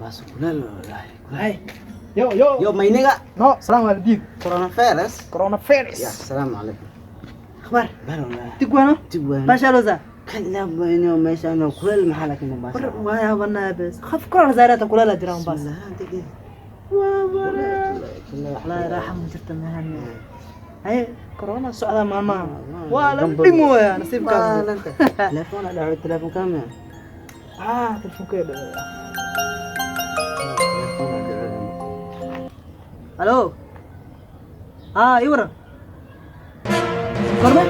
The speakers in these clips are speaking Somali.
Mombasa kuleel wallaahi. Hay. Yo yo. Yo mayniga. No, salaam waalidin. Coronavirus. Coronavirus. Ya, asalaamu calaykum. Akhbaar. Bal wallaahi. Tigwano? Tigwano. Baashaaloosa. Kala bayno meeshaan kuleel maxaa laakiin Mombasa. War waa banaa bes. Khaf korona zaarata kuleel jira Mombasa. Bismillah. Waa wallaahi raaxa ma jirta meelahan. Hay corona socda maalmaha. Waa la dhimooya nasiibkaas. Telefoon dhaco telefoon kaama. Ah, telefoonkeeda dhaco. Halo. Ah, ii waran. Korme?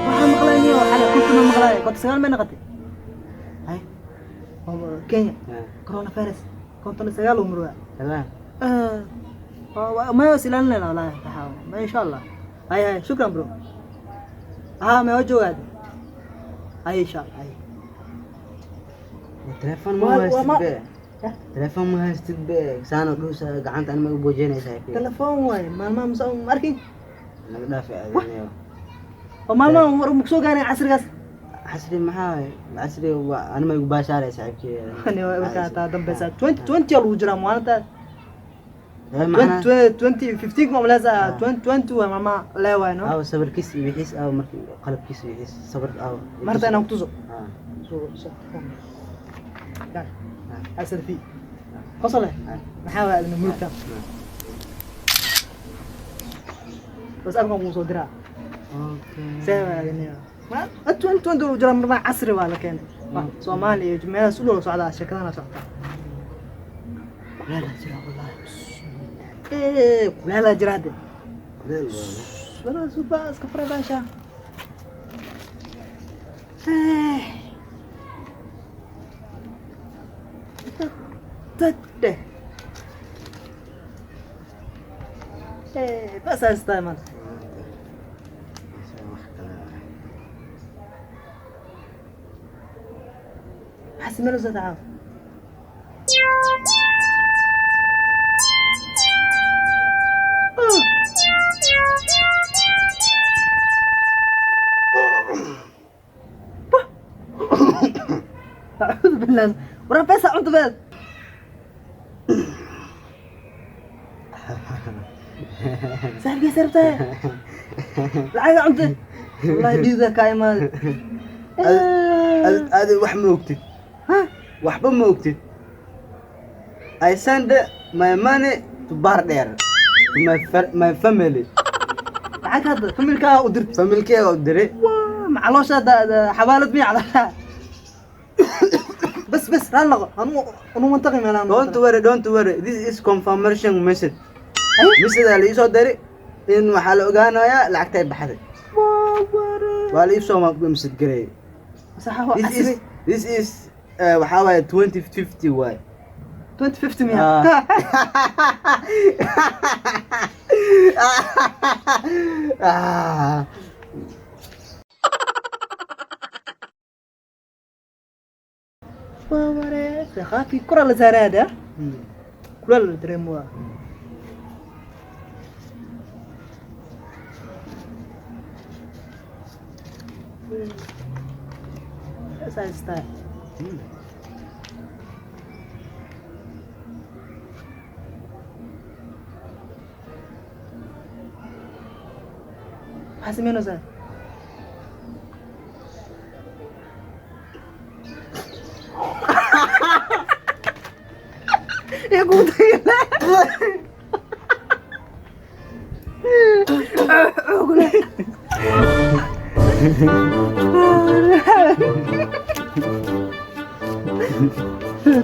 Waxaan maqlay niyo xalay kuntu maqlay 59 may noqotay. Hay. Kenya. Coronavirus 59 uu muruga. Tamam. ما يوصل لنا والله تحاول ما إن شاء الله. هاي هاي شكرا برو. ها ما وجهه هذا. هاي إن شاء الله هاي. Telefoon ma haystid be. Telefoon ma haystid be. Saan u dhuusa gacanta anma u boojinaysaa. Telefoon waay maalmaha musa arkin. Naga dhaafi adinayo. Oo maalmaha war muku soo gaaray casrigaas. Casri maxaa waay? Casri waa anma igu baashaalay saaxiibkay. Ani waa markaa taa dambaysa 2020 lagu jiraa maalintaas. 2015 ma maleysaa 2020 waa maalmaha leewaay no. Aw sawirkiis iyo wixiis aw markii qalabkiis iyo wixiis sawir aw. Marta inaan ku tuso. Soo. Asal fi. Qosole. Maxaa waa adna mulka. Bas afkan kuu soo diraa. Okay. See waa adna. Ma 2020 lagu jiraa marmaa casri waa la keenay. Soomaaliya iyo meelahaas u dhow socdaa sheekadana socdaa. Kuleel jira wallaahi. Ee kuleel jira hadde. Kuleel waa. Suba iska fara baasha. Tadde. Bas haystaa maanta. Maxaa sameynaysaa caawa? أعوذ بالله ورا بس عمت بس سحب سرته العيد عمت والله ديدا كايما هذا wax ma ogtid. ها Waxba ma ogtid. I send my money to Bardheer to my family. lacag hadda familkaa u dirtay. Familkeyga u diray. Waa macaloosha xawaalad miya caloosha. بس بس لا نقو أنا منطقي ما لا. Don't worry, don't worry. This is confirmation message. Message la ii soo diray in waxaa la ogaanayaa lacagta ay baxday. Waa la ii soo message gareeyay. صح هو This is this is waxaa waaye 2050 waay. 2050 miya. Ah. Waa waree khaafi kura la saaraada kula la dareemo saastaa. Maxaa sameynaysaa? Ya kugu tagay.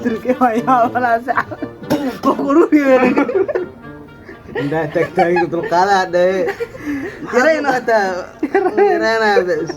Turki waa yaa walaa sax. Indhaha taagtaagan dulqaadaha dhaye. Yarayna. Yarayna. Yarayna.